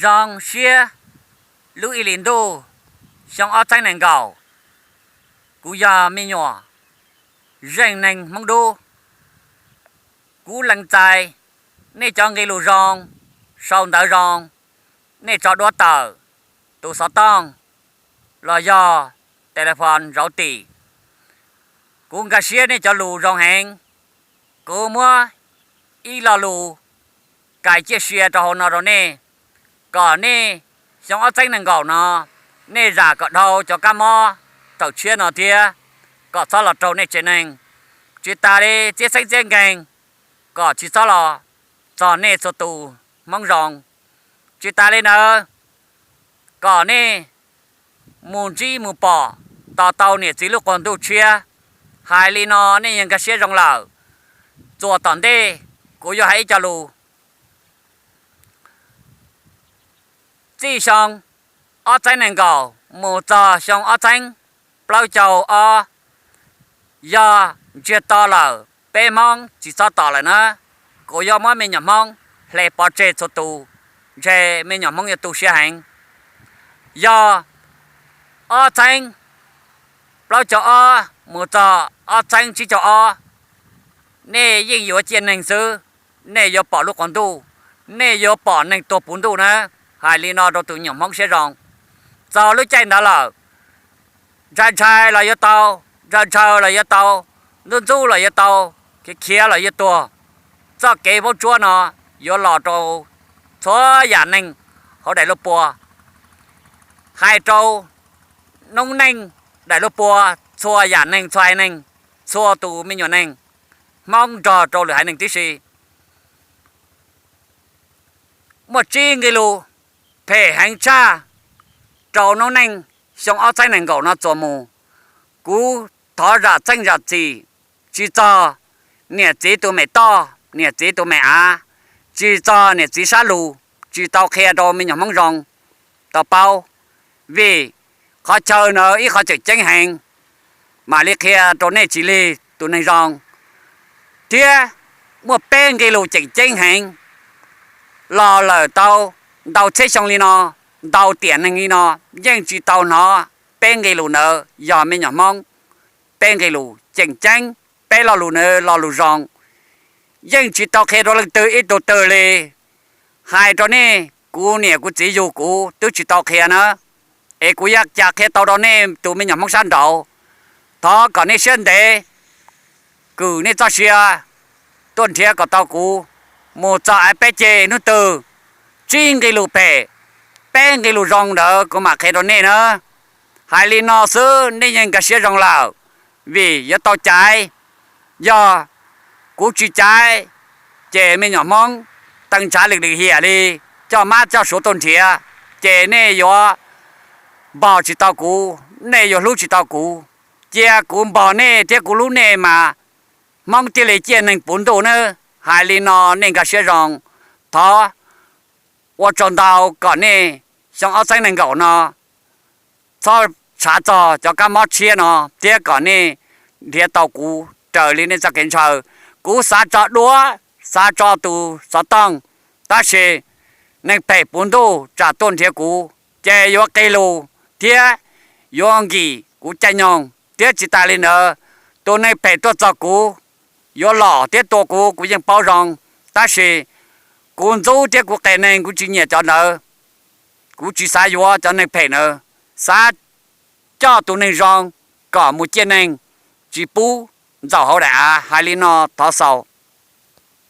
Zoo siab lub ib hlis ntuj xyoo ob txhiab nees nkaum, kuv yog me nyuam zeej neeg Hmoob Dub. Kuv lees txais nej cov nqe lus zoo, sau ntawv zoo, nej tso duab tawm, tus xov tooj los yog telephone zauv tim. Kuv nkag siab nej cov lus zoo heev. Kuv muab ib lo lus kais ciaj sia rau hauv no rau nej, kom nej xyoo ob txhiab nees nkaum no nej zam kom dhau cov kab mob tawm tshiab no thiab, kom txhob los raug nej tsev neeg. Tsis tas li txiab xeeb txiab nkeeg, kom tsis txhob los txog nej txhua tus Hmoob zoo. Tsis tas li ntawd, kom nej mus ntsib mus pom, tos tau niam txiv lub qub ntuj tshiab. Hais li no nej yeej nkag siab zoo lawm. Txuas tom ntej kuv yuav hais ib co lus. Txij xyoo ob txhiab nees nkaum mus txog xyoo ob txhiab plaub caug ob, yog ntsiag to lawm peb Hmoob tsis txhob tos lawm na, kuv yuav muab me nyuam Hmoob hle pov tseg txhua tus, ntshe me nyuam Hmoob yuav tu siab heev. Yog ob txhiab plaub caug ob mus txog ob txhiab tsib caug ob, nej yeej yuav ciaj neeg xwb, nej yuav pom lub qub ntuj, nej yuav pom neeg tuag puv ntuj na. Hais li no rau tus nyuam Hmoob siab zoo. Txog lub caij ntawd lawm, ntshai ntshai los yuav tau, ntshaw ntshaw los yuav tau, ntxub ntxub los yuav tau, khiav khiav los yuav tuag. Txoj kev vaub tsuab no yuav los rau txhua yam neeg hauv daim lub pua. Hais rau noob neej daim lub pua, txhua yam neeg, txhua haiv neeg, txhua tus me nyuam neeg, Hmoob nrog rau lwm haiv neeg tib si. Muaj tsib nqe lus phem heev tshaj rau noob neej xyoo ob txhiab nees nkaum no txuas mus. Kuv thov zam txheej zam txim, tsis txog niam txiv tus me toj, niam txiv tus me av, tsis txog niam txiv sab lug, tsis tau qhia rau me nyuam Hmoob zoo tau paub, vim qhov chaw ntawd ib qhov tseem ceeb heev, mam li qhia rau nej tsis lig tus neeg zoo. Thiab muaj peb nqe lus tseem ceeb heev los lawm tau ntau txhiab xyoo li no, ntau tiam neeg li no, yeej tsis tau hnov peb nqe lus ntawd yog me nyuam Hmoob. Peb nqe lus tseem ceeb, peb lo lus ntawd lo lus zoo, yeej tsis tau qhia rau leej twg ib tug twg li. Hais rau nej, kuv niam kuv txiv yug kuv twb tsis tau qhia na, es kuv yuav cas qhia tau rau nej tus me nyuam Hmoob sab nraud. Thov kom nej siab ntev, kwm nej txoj sia tuaj nrhiav kom tau kuv mus txog av peb ceg hnub twg. Tsib nqe lus phem, peb nqe lus zoo ntawd kuv mam qhia rau nej na. Hais li no xwb nej yeej nkag siab zoo lawm, vim yuav tau caiv. Yog kuv tsis caiv, ces me nyuam Hmoob teev ntshav lwm lwm hiam li, coj mab coj suav tuaj nrhiav, ces nej yuav npog tsis tau kuv, nej yuav hlub tsis tau kuv. Cia kuv npog nej thiab kuv hlub nej mas Hmoob thiaj li ciaj neeg puv ntuj nawb. Hais li no nej nkag siab zoo, thov ua tsaug ntau kom nej xyoo ob txhiab nees nkaum no txhob tshav txog cov kab mob tshiab no, thiab kom nej nrhiav tau kuv raws li nej txoj kev ntshaw. Kuv xav tso duab, xav tso tus xov tooj, tab sis neeg phem puv ntuj tsam tuaj nrhiav kuv, ces yuav qig lus thiab yuav nkim kuv caij nyoog. Thiab tsis tas li ntawd, tus neeg phem tuaj txog kuv, yuav lom thiab tua kuv, kuv yeej paub zoo. Tab sis kuv ntxub thiab kuv qias neeg, kuv tsis nyiam cov ntawd. Kuv tsis xav yuav cov neeg phem ntawd, xav coj tus neeg zoo kom mus ciaj neeg, tsis pub ntxaum hauv daim av. Hais li no thov xaus.